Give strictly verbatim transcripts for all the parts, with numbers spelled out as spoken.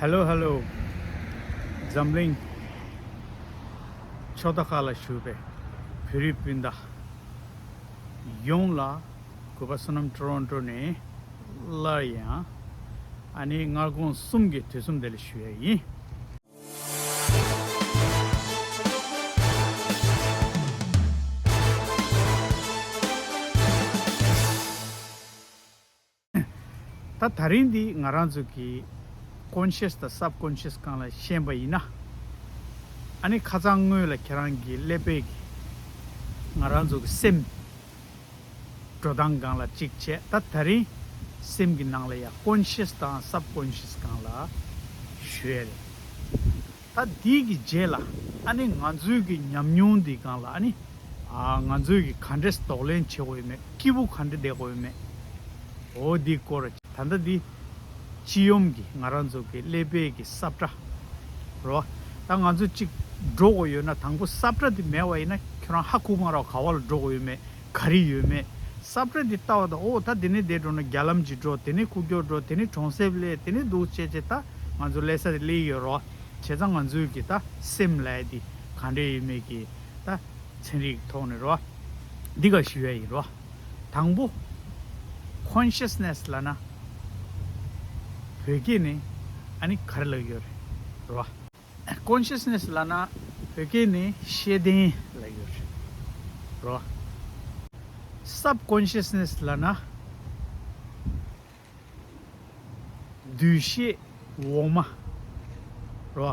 Hello, hello. འཛམ་གླིང་ཕྱོགས་མཐའ་ཁག་ལ་བཞུགས་པའི་བོད་རིགས་སྤུན་ཟླ་ཡོངས་ལ་གུས་པ་བསོད་ནམས་ཊོ་རོན་ཊོ་ནས་སླར་ཡང་ཨ་ནི་སྔ་དགོང་གསུམ་གྱི་དུས་གསུམ་བདེ་ལེགས་ཞུ་ཡ་ཡིན། ད་ད་རིང་འདི་ང་རང་ཚོ་གི་ཀོན་ཤེས་དང་སབ་ཀོན་ཤེས་སྒང་ལ་ཤེས་པ་ཡིན་ན། ཨ་ནི་ཁ་སང་སྔོན་ལ་ཁྱེད་རང་གི་ཀླད་པའི་གི་ང་རང་ཚོ་གི་སེམས་འགྲོ་སྟངས་སྒང་ལ་གཅིག་བྱས། ད་ད་རིང་སེམས་ཀྱི་ནང་ལ་ཡ་ཀོན་ཤེས་དང་སབ་ཀོན་ཤེས་སྒང་ལ་ཞུ་ཡ་རེད། ད་འདི་གི་རྗེས་ལ་ཨ་ནི་ང་ཚོའི་གི་ཉམས་མྱོང་འདི་སྒང་ལ་ཨ་ནི་ཨ་ང་ཚོའི་གི་ག་འདྲས་གདོང་ལེན་བྱེད་དགོས་ཡོད་མེད། སྐྱིད་པོ་ག་འདྲས་བསྡད་དགོས་ཡོད་མེད། འོ་འདི་སྐོར་ད་ལྟ་འདི་སྤྱི་ཡོངས་ཀྱི་ང་རང་ཚོ་གི་ཀླད་པའི་གི་སབ་ཁྲ་རོ། ད་ང་ཚོ་གཅིག་འགྲོ་དགོས་ཡོད་ན་དང་པོ་སབ་ཁྲ་འདི་མེད་པ་ཡིན་ན་ཁྱོད་རང་ཧ་གོ་མ་རོགས། ག་བ་ལ་འགྲོ་དགོས་ཡོད་མེད། ག་རེ་ཡོད་མེད། སབ་ཁྲ་འདི་ལྟ་བ་དང་། ཨོ་ད་དེ་ནས་དེ་འགྲོ་ན་རྒྱ་ལམ་གྱི་འགྲོ། དེ་ནས་ཁུག་ཀྱོག་འགྲོ། དེ་ནས་གྲོང་གསེབ་སླེབས། དེ་ནས་འདུག་བྱས་བྱས་ད་ང་ཚོ་སླེབས་ས་དེ་སླེབས་ཡོད་རོ། བྱས་ཙང་ང་ཚོའི་གི་ད་སེམས་ལ་ཡ་འདི་ག་འདྲས་ཡོད་མེད་གི་ད་ཚན་རིག་ཐོག་ནས་རོ། འདི་ག་ཞུ་ཡ་ཡིན་རོ། དང་པོ་ཀོན་ཤེས་ནེས་ལབ་ན་བོད་སྐད་ནས་ཨ་ནི་ག་རེ་ལབ་ཡོད་རེད་རོ། ཀོན་ཤེས་ནེས་ལབ་ན་བོད་སྐད་ནས་ཤེས་ལྡན་ལབ་ཡོད་རེད་རོ། སབ་ཀོན་ཤེས་ནེས་ལབ་ན་འདུ་ཤེས་འོག་མ་རོ།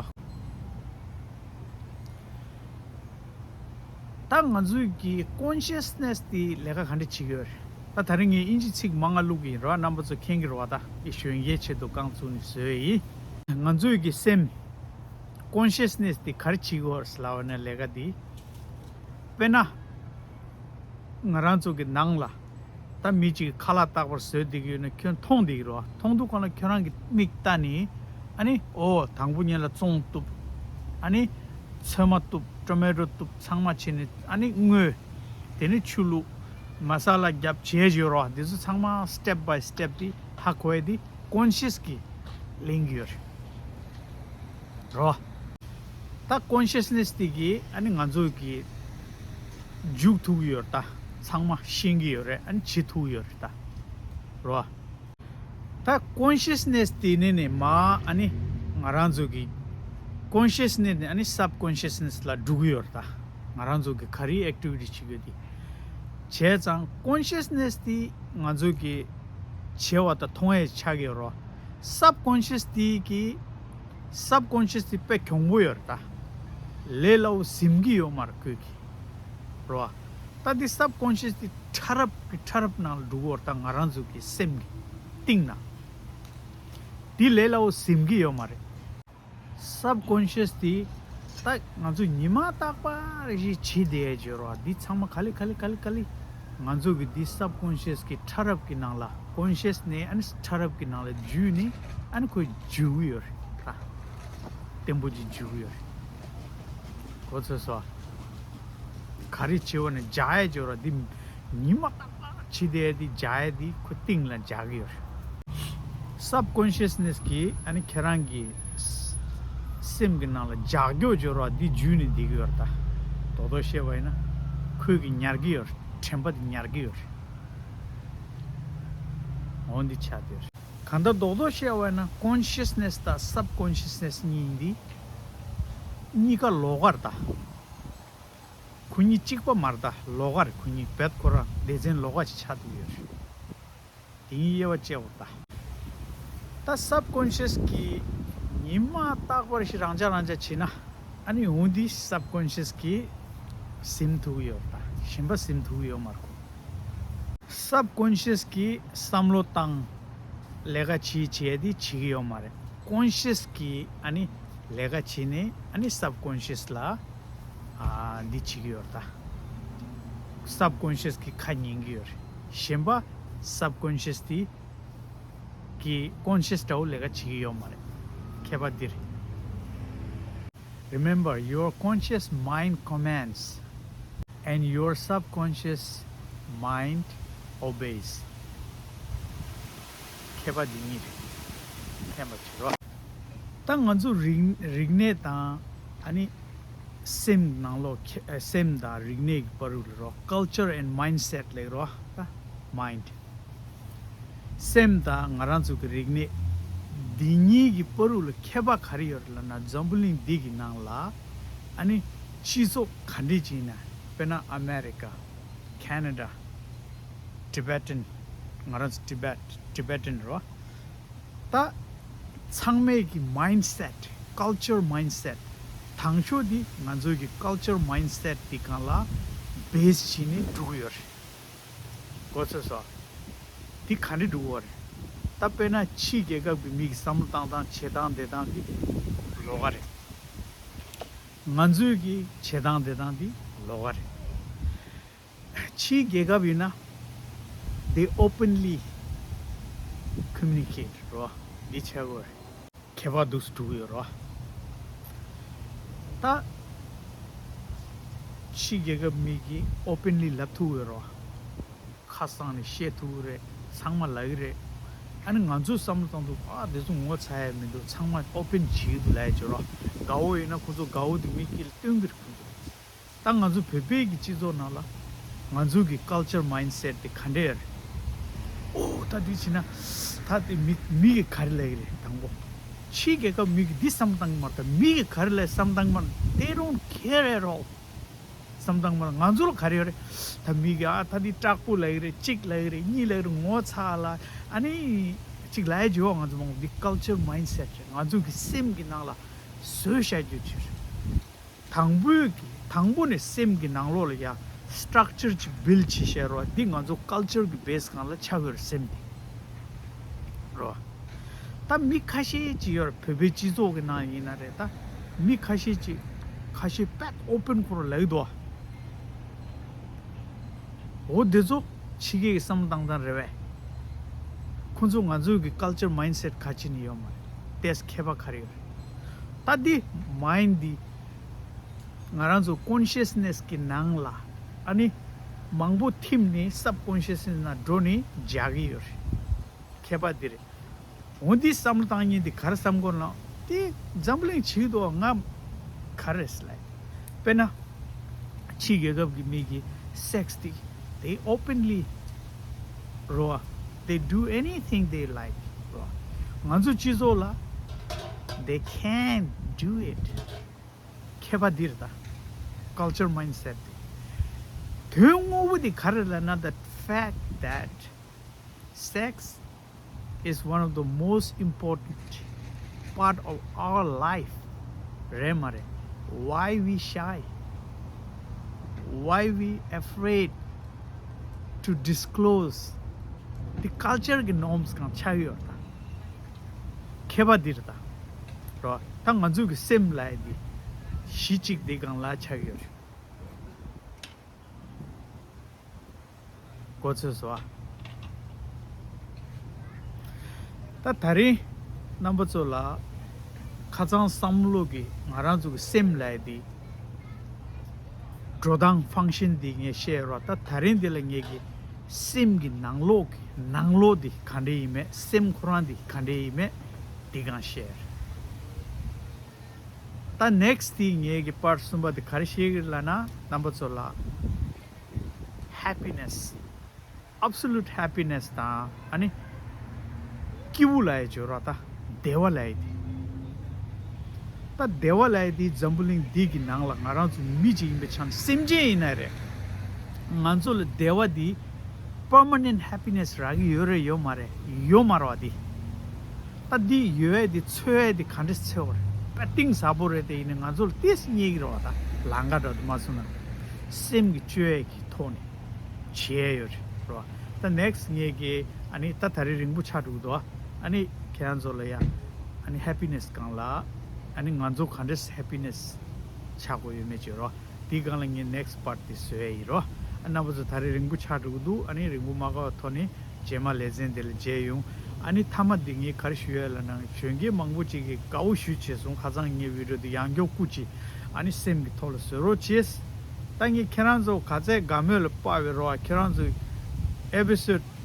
ད་ང་ཚོའི་གི་ཀོན་ཤེས་ནེས་དེ་ལས་ཀ་ག་འདྲ་བྱེད་ཀྱི་ཡོད་རེད། ད་ད་རིང་ངས་དབྱིན་ཇི་ཚིག་མང་ང་བླུག་གི་ཡིན་རོ། རྣམ་པ་ཚོ་མཁྱེན་གྱི་རོ། ད་ཨི་གཞོན་སྐྱེས་ཆེད་དུ་རྐང་བཙུགས་ནས་བཟོས་ཡིན། ང་ཚོའི་གི་སེམས་ཀོན་ཤེས་ནེས་དེ་ག་རེ་བྱེད་ཀྱི་ཡོད་རེད་ལབ་པ་ན་ལས་ཀ་དེ། དཔེར་ན། ང་རང་ཚོ་གི་ནང་ལ་ད་མི་གཅིག་གིས་ཁ་ལག་རྟག་པར་བཟོས་བསྡད་ཀྱི་ཡོད་ན་ཁྱོད་མཐོང་བསྡད་ཀྱི་རེད་བ། མཐོང་དུས་སྒང་ལ་ཁྱོད་རང་གི་མིག་ལྟ་ནས་ཨ་ནི་ཨོ་དང་པོ་ཉིད་ལ་བཙོང་གཏུབ། ཨ་ནི་ཚོད་མ་གཏུབ། ཊོ་མེ་ཊོ་གཏུབ། ཚང་མ་བྱས་ནས་ཨ་ནི་བརྔོས། དེ་ནས་ཆུ་བླུགས། མ་ས་ལ་རྒྱབ་བྱས་ཡོད་རེད་བ། འདི་ཚོ་ཚང་མ་སི་ཊེབ་བྷའི་སི་ཊེབ་དེ་ཧ་གོ་ཡ་དེ་ཀོན་ཤེས་ཀྱིས་ལེན་གྱི་ཡོད་རེད། རོ། ད་ཀོན་ཤེས་ནེས་དེ་གིས་ཨ་ནི་ང་ཚོ་གི་འཇུག་ཐུབ་ཀྱི་ཡོད་རེད་ད། ཚང་མ་ཤེས་ཀྱི་ཡོད་རེད། ཨ་ནི་བྱེད་ཐུབ་ཀྱི་ཡོད་རེད་ད། རོ། ད་ཀོན་ཤེས་ནེས་དེ་ནས་ནས་མ་ཨ་ནི་ང་རང་ཚོ་གི་ཀོན་ཤེས་ནེས་ནས་ཨ་ནི་སབ་ཀོན་ཤེས་ནེས་ལ་འགྲོ་གི་ཡོད་རེད་ད། ང་རང་ཚོ་གི་ག་རེ་ཨེག་ཊི་བི་ཊི་བྱེད་ཀྱི་ཡོད་དེ། བྱས་ཙང་ཀོན་ཤེས་ནེས་དེ་ང་ཚོ་གི་བྱེད་པ་དང་མཐོང་ཡས་ཆགས་ཀྱི་ཡོད་རེད། སབ་ཀོན་ཤེས་དེ་གི་སབ་ཀོན་ཤེས་དེ་དཔེ་གྱོང་པོ་ཡོད་རེད་ད། ལས་སླ་བོ་ཟིན་གྱི་ཡོད་མ་རེད་ཁོས་གི། རེད་བ། ད་དེ་སབ་ཀོན་ཤེས་དེ་ཕྲ་རབ་ཀྱི་ཕྲ་རབ་ནང་ལ་འགྲོ་གི་ཡོད་རེད་ད། ང་རང་ཚོ་གི་སེམས་ཀྱི་གཏིང་ན། དེ་ལས་སླ་བོ་ཟིན་གྱི་ཡོད་མ་རེད། སབ་ཀོན་ཤེས་དེ་ད་ང་ཚོ་ཉི་མ་རྟག་པར་ཞིག་བྱེད་བསྡད་ཡས་ཡོད་རེད་བ། འདི་ཚང་མ་ག་ལེ་ག་ལེ་ག་ལེ་ག་ལེ་ང་ཚོ་གི་འདི་སབ་ཀོན་ཤེས་ཀྱི་ཕྲ་རབ་ཀྱི་ནང་ལ། ཀོན་ཤེས་ནས་ཨ་ནི་ཕྲ་རབ་ཀྱི་ནང་ལ་འཇུས་ནས་ཨ་ནི་ཁོས་འཇུ་གི་ཡོད་རེད་ད། བརྟན་པོ་ཅིག་འཇུ་གི་ཡོད་རེད། གོ་ཚོད་སོང་། ག་རེ་བྱེད་པ་ནས་འཇགས་ཡས་ཡོད་རེད་བ། འདི་ཉི་མ་རྟག་པར་བྱེད་བསྡད་ཡས་དེ་འཇགས་ཡས་དེ་ཁོ་གཏིང་ལ་འཇགས་ཀྱི་ཡོད་རེད། སབ་ཀོན་ཤེས་ནེས་ཀྱིས་ཨ་ནི་ཁྱེད་རང་གི་སེམས་ཀྱི་ནང་ལ་འཇགས་སྐྱོ་སྦྱོར་བ་འདི་འཇུས་ནས་བསྡད་ཀྱི་ཡོད་རེད་ད། རྡོག་རྡོག་བཤད་པ་ཡིན་ན་ཁོས་ཀྱིས་ཉར་གྱི་ཡོད་རེད། དྲན་པ་འདི་ཉར་གྱི་ཡོད་རེད། འོ་འདི་ཆགས་བསྡད་ཡོད་རེད། གང་ལྟར་རྡོག་རྡོག་བཤད་པ་ཡིན་ན་ཀོན་ཤེས་ནེས་དང་སབ་ཀོན་ཤེས་ནེས་གཉིས་འདི་གཉིས་ཀ་ལོགས་ཀ་རེད་ད། ཁོ་གཉིས་གཅིག་པ་མ་རེད་ད། ལོགས་ཀ་རེད། ཁོ་གཉིས་རྦད་ཁོ་རང་སྡེ་ཚན་ལོགས་ཀ་ཅིག་ཆགས་བསྡད་ཡོད་རེད། དེ་གཉིས་དབྱེ་བ་དཔྱད་དགོས་ད། ད་སབ་ཀོན་ཤེས་ཀྱིས་ཉི་མ་རྟག་པར་ཞིག་རང་འཇགས་རང་འཇགས་བྱས་ན་ཨ་ནི་འོ་འདི་སབ་ཀོན་ཤེས་ཀྱིས་ཟིན་ཐུབ་ཀྱི་ཡོད་རེད་ད། གཞན་པ་ཟིན་ཐུབ་ཀྱི་ཡོད་མ་རེད་ཁོ། སབ་ཀོན་ཤེས་ཀྱིས་བསམ་བློ་བཏང་ལས་ཀ་བྱེད་བྱེད་དེ་བྱེད་ཀྱི་ཡོད་མ་རེད། ཀོན་ཤེས་ཀྱིས་ཨ་ནི་ལས་ཀ་བྱེད་ནས་ཨ་ནི་སབ་ཀོན་ཤེས་ལ་ཨ་འདི་བྱེད་ཀྱི་ཡོད་རེད་ད། སབ་ཀོན་ཤེས་ཀྱི་ཁ་ཉན་གྱི་ཡོད་རེད། གཞན་པ་སབ་ཀོན་ཤེས་དེ་གི་ཀོན་ཤེས་འདྲ་བོ་ལས་ཀ་བྱེད་ཀྱི་ཡོད་མ་རེད། ཁྱད་པར་འདི་རེད། Remember, your conscious mind commands and your subconscious mind obeys. ཁྱད་པར་འདི་གཉིས་རེད། ཐེམ་པ་བྱེད་རོགས། ད་ང་ཚོ་རིག་རིག་གནས་དང་ཨ་ནི་སེམས་ནང་ལོགས་ཁྱེ་ཨ་སེམས་དང་རིག་གནས་ཀྱི་བར་དུ་ལ་རོ། Culture and mindset ལབ་རོ། ད་mind། སེམས་དང་ང་རང་ཚོ་གི་རིག་གནས་འདི་གཉིས་ཀྱི་བར་དུ་ལ་ཁྱད་པར་ག་རེ་ཡོད་རེད་ལབ་ན། འཛམ་བུ་གླིང་འདི་གི་ནང་ལ་ཨ་ནི་སྤྱི་ཚོགས་ག་འདྲས་ཅིག་ཡིན་ན། དཔེར་ན་ཨ་མེ་རི་ཀ། ཁེ་ན་ཌ། ཊི་བེ་ཊན། ང་རང་ཚོ་ཊི་བེ་ཊི་ཊི་བེ་ཊན་རོ། ད་ཚང་མའི་གི་མའིན་སེཊ། ཀལ་ཅར་མའིན་སེཊ། དང་ཤོས་འདི་ང་ཚོའི་གི་ཀལ་ཅར་མའིན་སེཊ་འདི་སྒང་ལ་བེ་སི་བྱས་ནས་འགྲོ་གི་ཡོད་རེད། གོ་ཚོད་སོང་། འདི་ག་འདྲས་འགྲོ་གི་ཡོད་རེད། ད་དཔེར་ན་ཕྱིའི་རྒྱལ་ཁབ་ཀྱི་མི་གི་བསམ་བློ་བཏང་སྟངས་བྱེད་སྟངས་བསྡད་སྟངས་འདི་ལོགས་ཀ་རེད། ང་ཚོའི་གི་བྱེད་སྟངས་བསྡད་སྟངས་འདི་ལོགས་ཀ་རེད། ཕྱིའི་རྒྱལ་ཁབ་ཡིན་ན། They openly communicate རོ། འདི་བྱ་དགོས་རེད། ཁྱད་པར་འདུག་སེ་འགྲོ་གི་ཡོད་རོ། ད་ཕྱིའི་རྒྱལ་ཁབ་མི་གིས་ཨོ་པན་ལི་ལབ་ཐུབ་ཡོད་རོ། ཁ་གསང་ནས་བཤད་ཐུབ་ཀྱི་རེད། ཚང་མ་ལབ་ཀྱི་རེད། ཨ་ནི་ང་ཚོའི་བསམ་བློ་བཏང་དུས། ཨ་དེ་ཚོ་ངོ་ཚ་ཡ་མི་འདུག་ཚང་མ་ཨོ་པན་བྱེད་ཀྱི་འདུག་ལབ་ཡ་བྱེད་རོ། དགའ་བོ་ཡིན་ན་ཁོ་ཚོ་དགའ་བོ་དེ་མི་དཀྱིལ་སྟོན་གྱི་རེད་ཁོ་ཚོ། ད་ང་ཚོ་བོད་པའི་གི་སྤྱི་ཚོགས་ནང་ལ་ང་ཚོ་གི་ཀལ་ཅར་མའིན་སེཊ་དེ་ག་འདྲས་རེད། ཨོ་ད་དེ་བྱས་ན་ད་དེ་མི་མི་གི་ག་རེ་ལབ་ཀྱི་རེད། དང་པོ་ཕྱིའི་རྒྱལ་ཁབ་མི་གི་འདི་བསམ་བཏང་གི་མ་རེད། ད་མི་གི་ག་རེ་ལབ་བསམ་བཏང་གི་མ་རེད། They don't care at all. བསམ་བཏང་གི་མ་རེད། ང་ཚོ་ལ་ག་རེ་ཡོད་རེད། ད་མི་གི་ཨ་ད་འདི་དྲག་པོ་ལབ་ཀྱི་རེད། གཅིག་ལབ་ཀྱི་རེད། གཉིས་ལབ་ཀྱི་རེད། ངོ་ཚ་ལ་ཨ་ནི་གཅིག་ལབ་ཡ་བྱེད་འོ། ང་ཚོ་མང་པོ་འདི་ཀལ་ཅར་མའིན་སེཊ་རེད། ང་ཚོ་གི་སེམས་གི་ནང་ལ་བཟོས་བཞག་རྒྱུ་ཅིག་རེད། དང་པོའི་གི་དང་པོ་ནས་སེམས་ཀྱི་ནང་ལོགས་ལ་ཡ་སི་ཊྲག་ཅར་ཅིག་བིལ་ཌི་བྱེད་བཤད་རོགས། འདི་ང་ཚོ་ཀལ་ཅར་གི་བེ་སི་སྒང་ལ་ཆགས་ཡོད་རེད་སེམས་འདི་རོ། ད་མི་ཁ་ཤས་ཅིག་ཡོད་རེད། བོད་པའི་སྤྱི་ཚོགས་ཀྱི་ནང་ཡིན་ན་རེད། ད་མི་ཁ་ཤས་ཅིག་ཁ་ཤས་དཔེ་ཨོ་པན་ཁོ་རང་ལབ་ཀྱི་འདུག་འོ་དེ་ཚོ་ཕྱི་རྒྱལ་གྱི་བསམ་བློ་བཏང་སྟངས་རེད་པས། ཁོ་ཚོ་ང་ཚོའི་གི་ཀལ་ཅར་མའིན་སེཊ་ཁ་ཕྱེ་ནས་ཡོད་མ་རེད། དེས་ཁྱད་པར་ག་རེ་ཡོད་རེད། ད་འདི་མའིན་ཌི་ང་རང་ཚོ་ཀོན་ཤི་ཡས་ནེ་སི་གི་ནང་ལ་ཨ་ནི་མང་པོ་ཐིམ་ནས་སབ་ཀོན་ཤི་ཡས་ནེ་སི་ནང་འགྲོ་ནས་འཇགས་ཀྱི་ཡོད་རེད། ཁྱད་པར་འདི་རེད། འོ་འདི་བསམ་བློ་བཏང་མཁན་འདི་ག་རེ་བསམ་དགོས་ན། དེ་འཛམ་བུ་གླིང་བྱེད་འདུག་ང་ག་རེ་ཟེར་ལབ། དཔེར་ན་ཕྱིའི་རྒྱལ་ཁབ་ཀྱི་མི་གི་སེག་སི་འདི་they openly རོ། They do anything they like རོ། ང་ཚོ་སྤྱི་ཚོགས་ལ་they can do it། ཁྱད་པར་འདི་རེད། ད་ཀལ་ཅར་མའིན་སེཊ་དེ། དོན་དངོས་པོ་དེ་ག་རེ་ལབ་ན། The fact that sex is one of the most important part of our life རེད་མ་རེད། Why we shy? Why we afraid to disclose? འདི་ཀལ་ཅར་གི་ནོརམ་སི་སྒང་ཆགས་ཡོད་རེད། ད་ཁྱད་པར་འདི་རེད། ད་རོ། ད་ང་ཚོ་གི་སེམས་ལབ་ཡ་འདི་གཞི་གཅིག་འདི་སྒང་ལ་ཆགས་ཡོད་རེད། གོ་ཚོད་སོང་ཨ། ད་ད་རིང་རྣམ་པ་ཚོ་ལ་ཁ་སང་བསམ་བློ་གི་ང་རང་ཚོ་གི་སེམས་ལབ་ཡ་འདི་འགྲོ་སྟངས་ཕང་ཤན་འདི་ངས་བཤད་རོགས། ད་ད་རིང་འདི་ལ་ངས་གི་སེམས་ཀྱི་ནང་ལོགས་ཀྱི་ནང་ལོགས་འདི་ག་འདྲ་ཡིན་མེད། སེམས་ཁོ་རང་འདི་ག་འདྲ་ཡིན་མེད་འདི་སྒང་བཤད། ད་ནེག་སི་ཊི་འདི་ངས་གི་པཱར་ཊི་གསུམ་པ་འདི་ག་རེ་བཤད་གི་ལབ་ན། རྣམ་པ་ཚོ་ལ་ཧེ་པི་ནེ་སི། ཨབ་སོ་ལུཊ་ཧེ་པི་ནེ་སི་དང་ཨ་ནི་སྐྱིད་པོ་ལབ་ཡ་ཅིག་ཡོད་རེད། ད་བདེ་བ་ལབ་ཡ་དེ། ད་བདེ་བ་ལབ་ཡ་དེ་འཛམ་བུ་གླིང་འདི་གི་ནང་ལ་ང་རང་ཚོ་མི་གཅིག་ཡིན་པའི་ཆ་ནས་སེམས་ཅན་ཡིན་ན་རེད། ང་ཚོ་ལ་བདེ་བ་དེ་པར་མ་ནེན་ཊི་ཧེ་པི་ནེ་སི་རག་གི་ཡོད་རེད་ཡོད་མ་རེད། ཡོད་མ་རེད་བ་དེ། ད་འདི་ཡོད་ཡ་དེ་འཚོལ་ཡ་དེ་ག་འདྲས་འཚོལ་བ་རེད། དཔེ་གཏིང་ཟབ་པོ་རེད། དེ་ཡིན་ནའི་ང་ཚོ་ལ་ཏོག་ཙམ་རྙེད་ཀྱི་རེད་བ། ད་ལམ་ཁ་འདྲ་དུ་མ་སོང་ན་སེམས་ཀྱི་བཅོས་ཡ་གི་ཐོག་ནས་བྱེད་ཡ་ཡོད་རེད་བ། ད་ནེག་སི་ཊི་ངས་ཀྱི་ཨ་ནི་ད་ད་རེས་རིང་པོ་ཆགས་འགྲོ་གི་འདུག་ཨ་ནི་ཁྱེད་རང་ཚོ་ལ་ཡ་ཨ་ནི་ཧེ་པི་ནེ་སི་སྒང་ལ་ཨ་ནི་ང་ཚོ་ག་འདྲས་ཧེ་པི་ནེ་སི་ཆགས་དགོས་ཡོད་མེད་བྱེད་རོགས། དེའི་སྒང་ལ་ངས་ནེག་སི་ཊི་པཱར་ཊི་དེ་བཟོ་ཡ་ཡིན་རོ། ཨ་རྣམ་པ་ཚོ་ད་རེས་རིང་པོ་ཆགས་འགྲོ་གི་འདུག་ཨ་ནི་རིང་པོ་མ་བཀག་པའི་ཐོག་ནས་རྗེས་མ་ལེ་ཚན་དེ་ལ་མཇལ་ཡོང་། ཨ་ནི་མཐའ་མ་འདི་ངས་ག་རེ་ཞུ་ཡ་ལབ་ན། གཞོན་སྐྱེས་མང་པོ་ཅིག་གིས་དགའ་བོ་ཞེ་པོ་བྱས་སོང་། ཁ་སང་ངའི་བི་ཌི་ཡོ་འདི་ཡང་བསྐྱར་བསྐུར་ཅིག་ཨ་ནི་སེམས་ཀྱི་ཐོག་ལ་བཟོ་རོགས་བྱས། ད་ངས་ཁྱེད་རང་ཚོ་ག་ཚད་དགའ་མོས་ལ་དཔག་པའི་རོ། ཁྱེད་རང་ཚོ་ཨེ་པི་སོ་ཌི་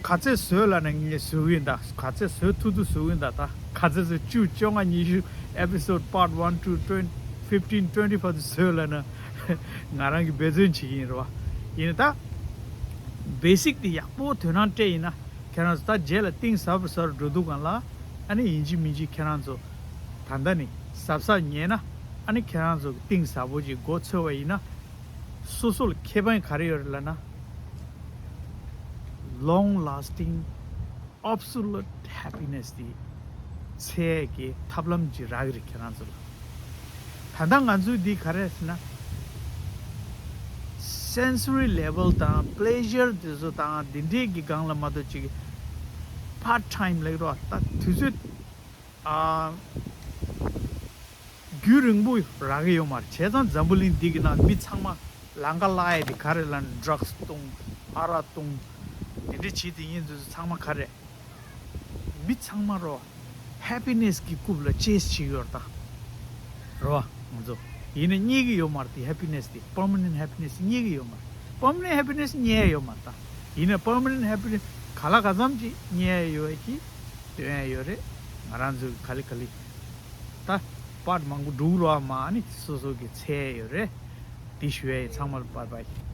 ག་ཚད་བཟོས་ལབ་ན་ངས་བཟོ་གི་ཡིན། ད་ག་ཚད་བཟོ་ཐུབ་ཐུབ་བཟོ་གི་ཡིན། ད་ད་ག་ ག་ཚོད་ཚོད་བཅུ་བཅོ་ལྔ་ཉི་ཤུ་episode part one to twenty fifteen twenty བར་དུ་བཟོས་ལབ་ན་ང་རང་གིས་འབད་བརྩོན་བྱེད་ཀྱི་ཡིན་རེད་བ། ཡིན་ན་ད་basic དེ་ཡག་པོ་དོན་རང་སྤྲད་ཡིན་ན་ཁྱེད་རང་ཚོ་ད་རྗེས་ལ་གཏིང་ཟབ་རུ་ཟབ་རུ་འགྲོ་འདུག་གང་ལ། ཨ་ནི་ཡིན་གཅིག་མིན་གཅིག་ཁྱེད་རང་ཚོ་ད་ལྟ་ནས་གཟབ་གཟབ་ཉན་ན་ཨ་ནི་ཁྱེད་རང་ཚོ་གཏིང་ཟབ་པོ་ཅིག་མགོ་ཚོས་པ་ཡིན་ན་སོ་སོ་ལ་ཁེ་ཕན་ག་རེ་ཡོད་རེད་ལབ་ན། long lasting absolute happiness དེ་འཚོལ་གྱི་ཐབས་ལམ་ཅིག་རག་གི་རེད་ཁྱེད་རང་ཚོ་ལ། ད་ལྟ་ང་ཚོའི་འདི་ག་རེ་ཟེར་ན། sensory level དང་pleasure དེ་ཚོ་དང་འདི་འདྲའི་གི་སྒང་ལ་མ་གཏོགས་ཅིག་part time ལབ་རོགས་ད་དུས་ཚོད་ཨ། རྒྱུན་རིང་པོ་རག་གི་ཡོད་མ་རེད། བྱས་ཙང་འཛམ་བུ་གླིང་འདི་གི་ནང་མི་ཚང་མ་ལང་ཀ་བརླག་ཡས་དེ་ག་རེ་ལབ་ན་drugs བཏུང་ཨ་རག་བཏུང་དེ་འདྲ་བྱེད་དེ་ཡིན་དུས་ཚང་མ་ག་རེ། མི་ཚང་མ་རོ་happiness གི་རྐུབ་ལ་chase བྱེད་ཡོད་རེད་ད། རོ་ང་ཚོ་ཡིན་ན་རྙེད་ཀྱི་ཡོད་མ་རེད་དེ་happiness དེ་permanent happiness རྙེད་ཀྱི་ཡོད་མ་རེད། permanent happiness རྙེད་ཡོད་མ་རེད་ད། ཡིན་ན་permanent happiness ག་ལ་ག་ཙམ་ཅིག་རྙེད་ཡོད་ཀྱི་སྟོན་ཡ་ཡོད་རེད། ང་རང་ཚོ་གི་ག་ལེ་ག་ལེ། ད་པར་མང་པོ་འགྲོ་རོགས་མ་ནི་སོ་སོ་གི་ཚད་ཡོད་རེད། དེ་ཞུ་ཡ་ཡིན་ཚང་མ་ལ་པར་པར་ཡིན།